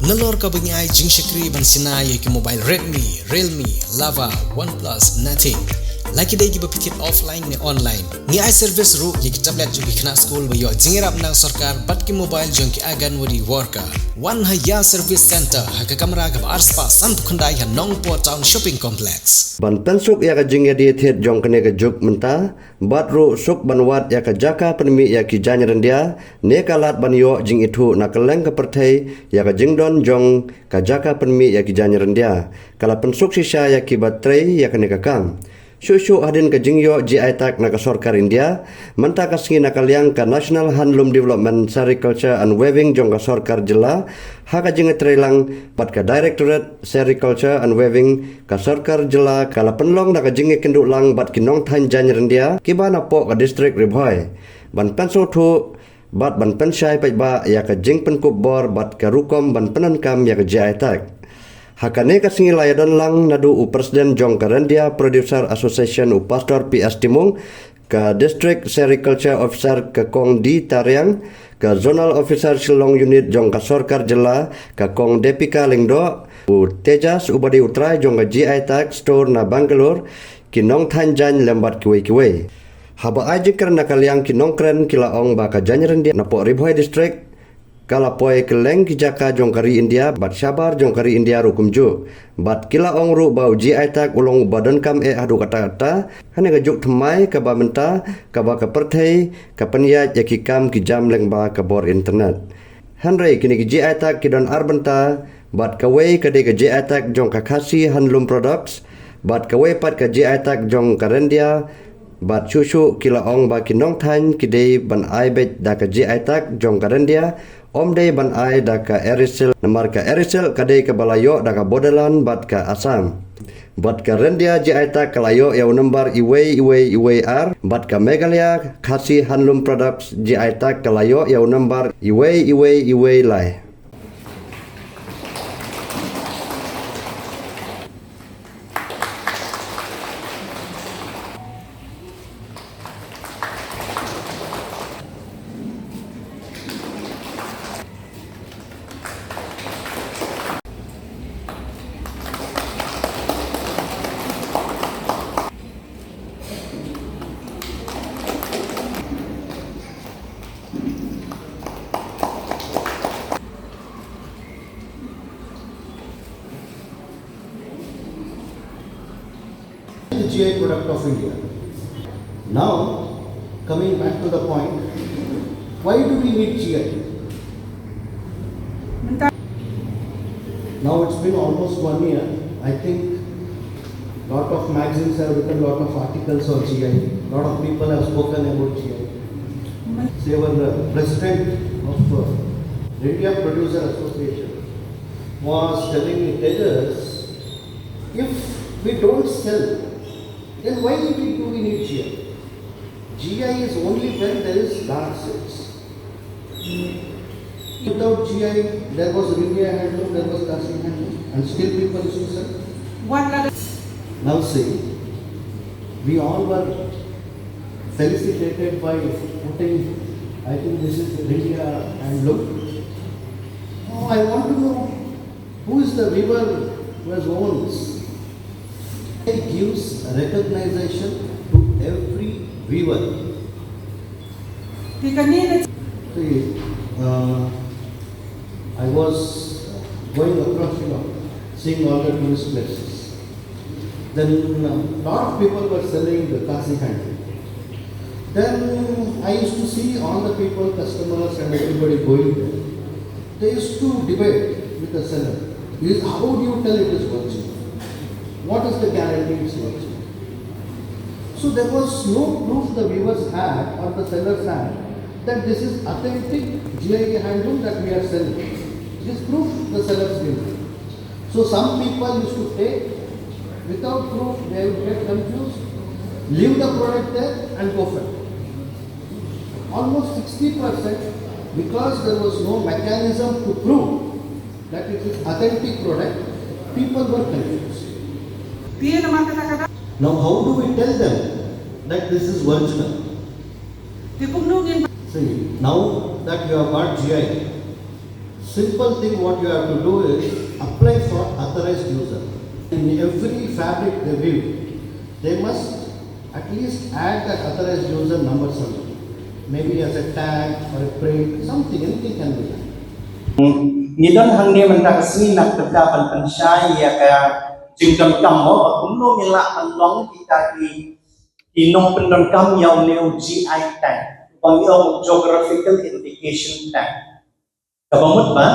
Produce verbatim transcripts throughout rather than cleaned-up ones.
Nalor kaba ngi ai jingshakri ban shna ïa ki mobile Redmi, Realme, Lava, OnePlus, Nothing. La ki dei kiba phi thied offline ne online. Ngi ai service ruh ïa ki tablet jong ki khynnah skul ba ïoh jingïarap na sorkar bad ki mobile jong ki Anganwadi worker. Wan ha Ïa Service Center ha ka kamra kaba arspah sanphew khyndai ha Nongpoh Town Shopping Complex. Ban pynsuk ïa ka jingïadie thied jong kane ka juk mynta, bad ruh suk ban wad ïa ka jaka pynmih ïa ki jaiñ ryndia, ne ka lad ban ïoh jingithuh na kylleng ka pyrthei ïa ka jingdon jong ka jaka pynmih ïa ki jaiñ ryndia. Ka la pynsuk shisha ïa kiba trei ïa kane ka kam. Shuh shuh hadien ka jingïoh G I tag na ka sorkar India, mynta ka sngi na ka liang ka National Handloom Development Sericulture and Weaving jong ka sorkar jylla, ha ka jingïatreilang bad ka Directorate Sericulture and Weaving ka sorkar jylla, ka la pynlong da ka jingïakynduh lang bad ki nongthaiñ jaiñ ryndia kiba napoh ka district Ri Bhoi, ban pynsngewthuh bad ban pynshai paidbah ïa ka jingpynkup bor bad ka rukom ban pyndonkam ïa ka G I tag. Ha kane ka sngi la ïadon lang naduh u President jong ka Ryndia Producer Association, u Pastor P S Timung, ka District Sericulture Officer ka Kong D Tariang, ka Zonal Officer Shillong Unit jong ka sorkar jylla ka Kong Depika Lyngdoh, u Tejas uba dei u trai jong ka G I tag store na Bangalore, ki nongthaiñ jaiñ lem bad kiwei kiwei. Haba ai jingkren na ka liang ki nongkren ki la ong ba ka jaiñ ryndia napoh Ri Bhoi District ka la poi kylleng ki jaka jong ka ri India bad shabar jong ka ri India ruh kumjuh. Bad ki la ong ruh ba u G I tag u long uba donkam eh haduh katta katta ha kane ka juk thymmai kaba mynta, kaba ka pyrthei ka pynïaid ïa ki kam ki jam lyngba ka bor internet. Hynrei kine ki G I tag ki don ar bynta, bad kawei ka dei ka G I tag jong ka Khasi Handloom Products, bad kawei pat ka G I tag jong ka ryndia. Bad shuh shuh ki la ong ba ki nongthaiñ ki dei ban ai beit da ka G I tag jong ka ryndia, ym dei ban ai da ka Aerisil, namar ka Aerisil ka dei kaba la ïoh da ka borderland bad ka Assam. Bad ka ryndia G I tag ka la ïoh ïa u number iwei iwei iwei ar, bad ka Meghalaya Khasi Handloom Products G I tag ka la ïoh ïa u number iwei iwei iwei lai. The G I product of India. Now, coming back to the point, why do we need G I? Now it's been almost one year. I think lot of magazines have written lot of articles on G I. Lot of people have spoken about G I. They were the president of uh, India Producer Association was telling me, Tejas, if we don't sell, then why do we need G I? G I is only when there is large sales. Without G I, there was India handloom, there was Khasi handloom, and still people used to sell. What are the Now see, we all were felicitated by putting, I think this is India handloom. Oh, I want to know who is the weaver who has owned this. It gives recognition to every weaver. Ti kane na See, uh, I was going across, you know, seeing all the tourist places. Then a lot of people were selling the Khasi handloom. Then I used to see all the people, customers and everybody going there. They used to debate with the seller. Is how do you tell it is original? What is the guarantee it's original? So there was no proof the weavers had or the sellers had that this is authentic G I handloom that we are selling. This proof the sellers didn't have. So some people used to take without proof, they would get confused, leave the product there and go for it. Almost sixty percent, because there was no mechanism to prove that it is authentic product, people were confused. Ti namar kata kata. Now how do we tell them that this is original? Ti kumno ngin See, now that you have got G I, Simple thing what you have to do is apply for authorized user. In every fabric they build, they must at least add that authorized user number somewhere. Maybe as a tag or a print, something, anything can be done. Ngi don hangne mynta ka sngi na ka bynta ban pynshai ïa ka jingdonkam mo, ba kumno ngi lah ban long kita ki, ki nongpyndonkam ïa une u G I tag, ba ngi ong geographical indication tag. Kaba mut ba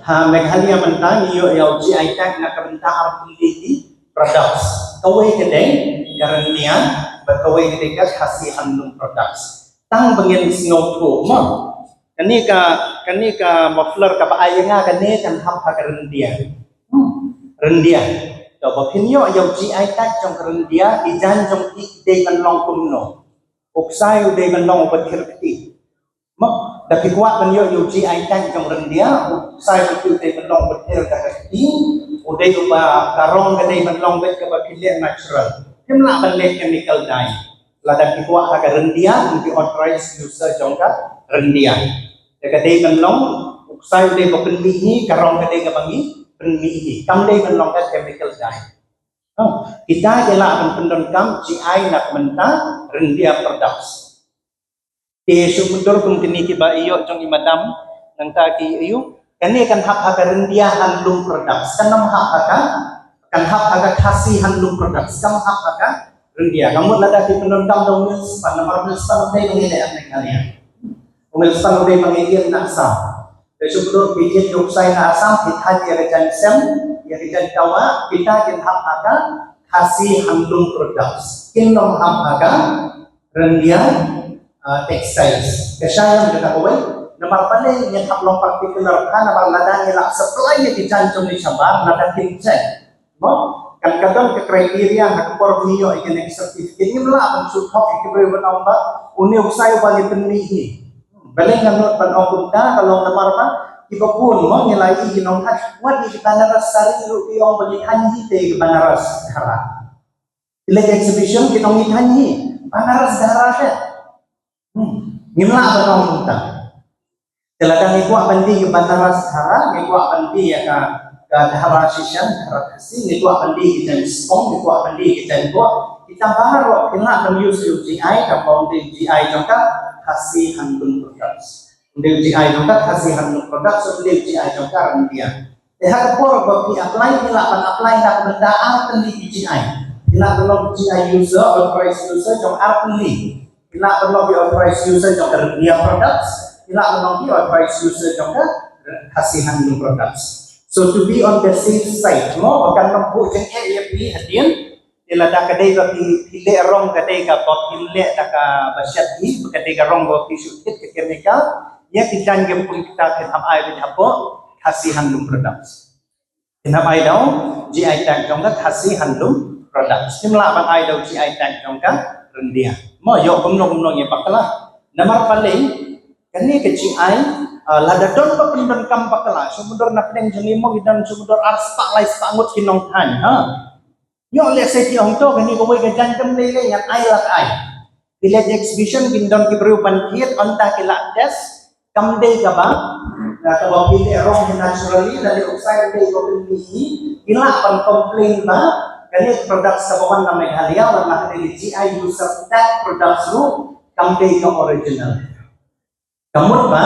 ha Meghalaya mynta ngi ïoh ïa u G I tag na ka bynta arphew tylli ki products. Kawei ka dei ka ryndia, bad kawei ka dei ka Khasi handloom products. Tang ba ngin sngewthuh mo. Kane ka, kane ka muffler kaba ai ïa nga kane kan hap ha ka ryndia. Hmm. Ryndia. To ba phin ïoh ïa u G I tag jong ka ryndia, ki jaiñ jong ki dei ban long kumno? U ksai u dei ban long uba thiar kti. Mo, da phi kwah ban ïoh ïa u G I tag jong ryndia, u ksai jong ki u dei ban long uba thiar da ka kti, u dei uba ka rong ka dei ban long beit kaba phi leh natural. Phim lah ban leh chemical dye. Lada phi kwah ha ka ryndia, phi authorized user jong ka ryndia. Da ka dei ban long, u ksai u dei ba pynmih hi, ka rong ka dei kaba ngi pynmih hi. Kam dei ban long ka chemical dye. Oh, kita ki lah ban pyndonkam G I na ka bynta ryndia products. Te shu mudui kum kine kiba ïoh jong i madam nangta ki ïoh. Kane kan hap ha ka ryndia handloom products. Kan ym hap ha ka, kan hap ha ka Khasi handloom products. Kan hap ha ka ryndia. Ka mut lada ki pyndonkam da u milspan, namar milspan u dei ba ngi leh ha Meghalaya. U milspan u dei ba ngi ïeng na Assam. Te shu mudui ki ïeng ïa u ksai na Assam, ki thait ïa ka jaiñ sem, ïa ka jaiñ tawa, kita kin hap ha ka Khasi handloom products. Kin ym hap ha ka ryndia, ah, textiles. Ka shai ïa kata kawei, namar balei ngi hap long particular, ha namar lada ngi la supply ïa ki jaiñ jong ngi shabar, lada kin check. Mo, kan ka don ka criteria ha ka por ngi ïoh ïa ka next certificate, ngim lah ban shu thok ïa ki briew ban ong ba une u ksai uba ngi pynmih hi. Balei nga nud ban ong kumta, ka long namar ba kiba bun mo ngi la ïohi ki nongthait, wat ïa ki Banaras sari ruh ki ong ba ngi thaiñ hi te ki Banaras Dhara. Ki leit exhibition ki ong ngi thaiñ hi Banaras Dhara te. Hmm. Ngim lah ban ong kumta. Te lada ngi kwah ban die ki Banaras Dhara, ngi kwah ban die ïa ka, ka Dhara shisha, Dhara Khasi, ngi kwah ban die ki jaiñ spong, ngi kwah ban die ki jaiñ bok, kita baroh kin lah ban use ïa u G I, ka bym dei u G I jong ka Khasi handloom products. Ym dei u G I jong ka Khasi handloom products, ym dei u G I jong ka ryndia. Te ha ka por ba phi apply, phi lah ban apply na ka bynta ar tylli ki G I. Phi lah ban long G I user, authorized user jong ar tylli. Phi lah ban long ki authorized user jong ka ryndia products. Phi lah ban long ki authorized user jong ka Khasi handloom products. So to be on the safe side, mo, ba kan ym buh jingeh ïa phi hadien. Te lada ka dei ba phi, phi leh rong ka dei kaba phi leh da kaba shet hi, ba ka dei ka rong ba phi shu thied ka chemical, ïa ki jaiñ kiba kum kita kin hap ai beit hapoh Khasi handloom products. Kin hap ai da u G I tag jong ka Khasi handloom products. Kim lah ban ai da u G I tag jong ka ryndia. Mo, ïoh kumno kumno ngi bakla. Namar balei, kane ka G I, ah, lada don ba pyndonkam bakla, shu mudui na pdeng jong ngi mo ngi don shu mudui ar spah lai spah ngut ki nongthaiñ, ha. Ïoh lehse ki ong to kane kawei ka jaiñ kam dei lei ngan ai la ai. Ki leit exhibition kin don ki briew ban thied, hangta ki la test, kam dei kaba, na kaba phi leh rong hi naturally, lane u ksai u dei ba pynmih hi, ki lah ban complain ba kane ka products kaba wan na Meghalaya, wan na ka dei G I user tag products ruh, kam dei ka original. Ka mut ba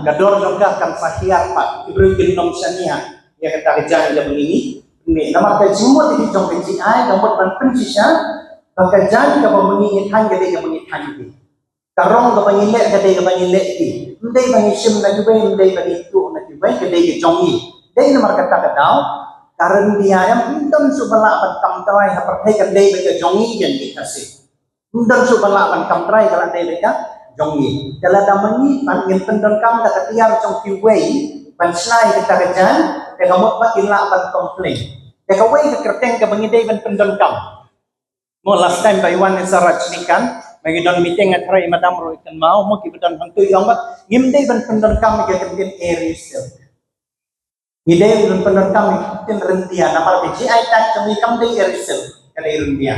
ka dor jong ka kan sa hiar pat, ki briew kin ym shaniah ïa kata ka jaiñ kaba ngi ngi pynmih. Namar ka jingmut hi jong ka G I ka mut ban pynshisha ba ka jaiñ kaba ngi ngi thaiñ ka dei kaba ngi thaiñ hi. Ka rong kaba ngi leh ka dei kaba ngi leh hi. Ym dei ba ngi shim na kiwei, ym dei ba ngi tuh na kiwei, ka dei ka jong ngi. Dei namar kata ka daw ka ryndia em, ym don shuh ba lah ban kam trai ha pyrthei, ka dei ba ka jong ngi, ïa ngi ka sih. Ym don shuh ba lah ban kam trai, ka la dei beit ka jong ngi. Te lada ma ngi pat ngin pyndonkam da ka tiar jong kiwei ban shna ïa kata ka jaiñ, te ka mut ba kin lah ban complain. Te kawei ka kyrteng kaba ngi dei ban pyndonkam. Mo, last time ba i wan i Sir Rajnikant, ma ngi don meeting, nga tharai i madam ruh i kynmaw, mo, kiba don hangto i ong ba ngim dei ban pyndonkam ïa ka ktien Air Silk. Ngi dei ban pyndonkam ïa ka ktien ryndia, namar ka G I tag jong ngi kam dei Air Silk, ka dei ryndia.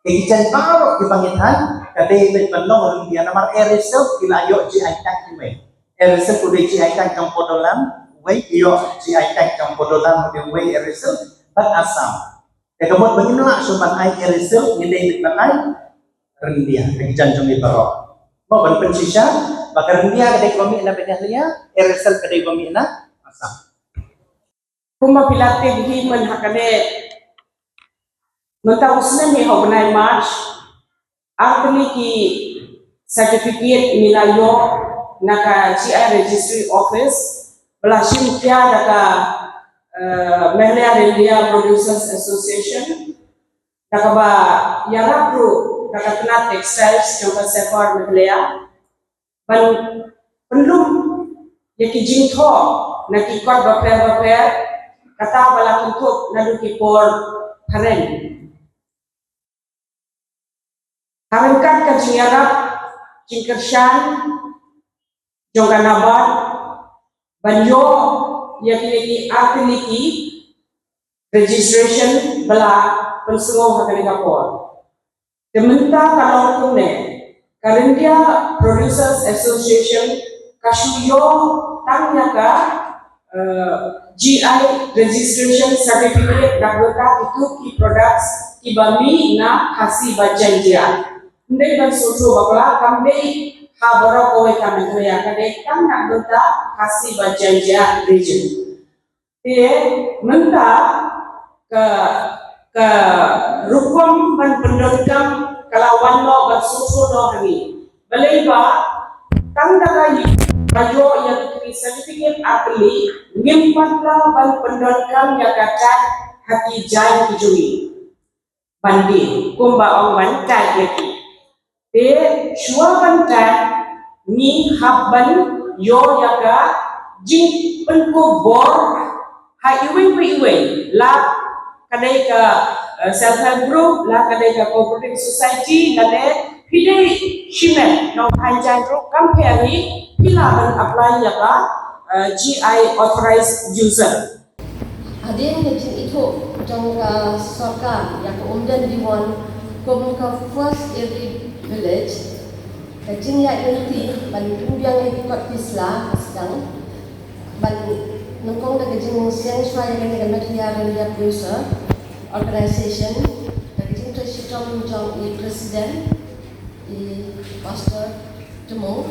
Ki jaiñ baroh kiba ngi thaiñ ka dei beit ban long ryndia, namar Air Silk ki la ïoh G I tag kiwei. Air Silk u dei G I tag jong Bodoland, Wei ïoh GI tag jong Bodoland, wei Air Seal bad Assam. Te ka mut ba ngim lah shuh ban ai Air Seal, ngi dei ban ai ryndia, ka jan jong i baroh. Mo ban pynshisha ba ka ryndia ka dei ba mih na Meghalaya, Air Seal ka dei ba mih na Assam. Kumba phi la tip hi mynta ha kane, mynta u snem hi ha u bnai March, ar tylli ki certificate ngi la ïoh na ka GI Registry Office ba la shim khia da ka, eh, Meghalaya Ryndia Producers Association, da kaba ïarap ruh da ka tnat textiles jong ka sorkar Meghalaya ban pynlong ïa ki jingthoh na ki kot bapher bapher, kata ba la kynthup naduh ki por phareng. Ha ryngkat ka jingïarap jingkyrshan jong ka NABARD ban ïoh ïa kine ki ar tylli ki registration ba la pynsngew ha kane ka por. Te mynta ka long kumne, ka Ryndia Producers Association ka shu ïoh tang ïa ka, eh, GI registration certificate na ka bynta kito ki products kiba mih na Khasi bad Jaiñtia. Ym dei ban sngewthuh bakla, kam dei ha baroh kawei ka Meghalaya, ka dei tang na ka bynta Khasi bad Jaiñtia region. Te mynta ka, ka rukom ban pyndonkam ka la wan noh ban sngewthuh noh hangne. Balei ba tang da ka ïoh, ka ïoh ïa ki certificate ar tylli, ngim pat lah ban pyndonkam ïa ka tag ha ki jaiñ ki jong ngi ban die, kumba ong ban tag ïa ki. Te shuwa ban tag, ngi hap ban ïoh ïa ka jingpynkup bor ha iwei pa iwei, la ka dei ka, eh, self help group, la ka dei ka cooperative society, lane phi dei shimet nongthaiñ jaiñ ruh, kam pher hi, phi lah ban apply ïa ka, eh, GI authorized user. Hadien ka jingithuh jong ka sorkar ïa ka Umden Diwon kum ka first Air Raid village, ka jingïaid lynti ban pynbiang ïa ki kot ki sla ka sdang, ban nyngkong da ka jingseng shuwa ïa kane ka Meghalaya Ryndia Producer Organization, da ka jingtrei shitom jong i president, i Pastor Tymung,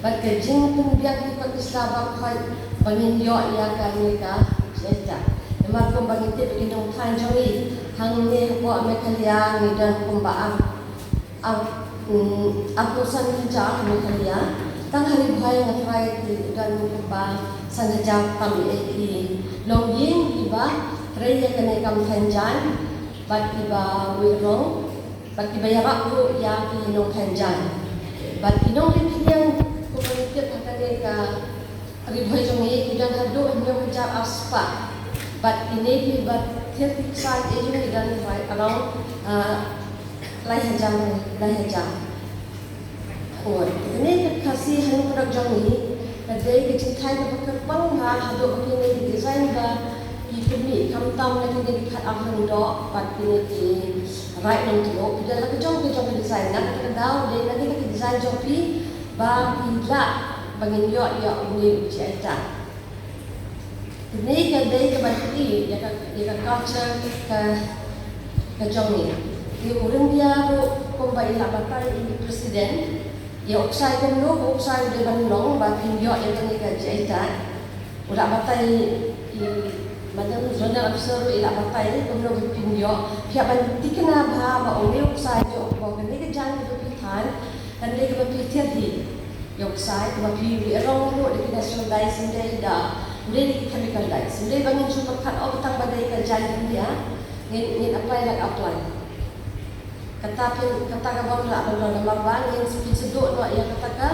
bad ka jingpynbiang ki kot ki sla baroh ba ngin ïoh ïa kane ka jingïaid. Namar kumba ngi tip, ki nongthaiñ jong ngi hangne hapoh Meghalaya ngi don kumba ar, ar, mm, arphew san hajar ha Meghalaya. Tang ha Ri Bhoi nga tharai ki don kumba san hajar tam eh ki longïing kiba trei ïa kane ka kam thaiñ jaiñ bad kiba wi'rong bad kiba ïarap ruh ïa ki nongthaiñ jaiñ. Bad ki nongriewphniang, kumba ngi tip ha kane ka Ri Bhoi jong ngi, ki don haduh hynñiew hajar ar spah. Bad kine kiba thied thied sha ïa jong ngi don around, ah, lai hajar, lai hajar. Ngut. Kane ka Khasi Hynñiewpyrshah jong ngi ka dei ka jingthaiñ kaba kyrpang bha haduh ba kine ki design ba ki pynmih khamtam na kine ki khat ar lyngdoh bad kine ki raid nongthluk. Ki don la ka jong ka jong ka design, na kata ka daw dei na kine ki design jong phi ba phi lah ba ngin ïoh ïa une u GI tag. Kane ka dei kaba ïa ka, ïa ka culture ka, ka jong ngi. Ïa u ryndia ruh kumba i la batai i president, ïa u ksai kumno, u ksai u dei ban long ba phin ïoh ïa kane ka GI tag. U la batai i Madam Zonal Officer ruh i la batai kumno ba phin ïoh. Phi hap ban thikna bha ba une u ksai jong u, ba kane ka jaiñ ba phi thaiñ kan dei kaba phi thied hi. Ïa u ksai, kaba phi wi'rong ruh da ki natural dyes, ym dei da, ym dei da ki chemical dyes. Ym dei ba ngin shu pyrkhat, oh, tang ba dei ka jaiñ ryndia ngin, ngin apply, lah apply. Kata phin, kata ka bym lah ban long namar ba ngin phin sa duh noh ïa kata ka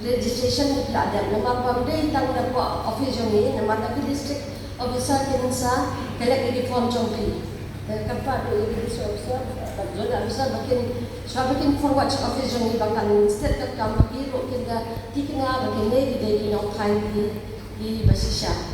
registration ba phi la dep. Namar ba ym dei tang da ka office jong ngi, namar da ki district officer kin sa collect ïa ki form jong phi. Te kata ruh ïa ki district officer bad zonal officer ba kin, shuwa ba kin forward sha office jong ngi ba kan state ka kam, ba ki ruh kin da thikna ba kine ki dei ki nongthaiñ ki, kiba shisha.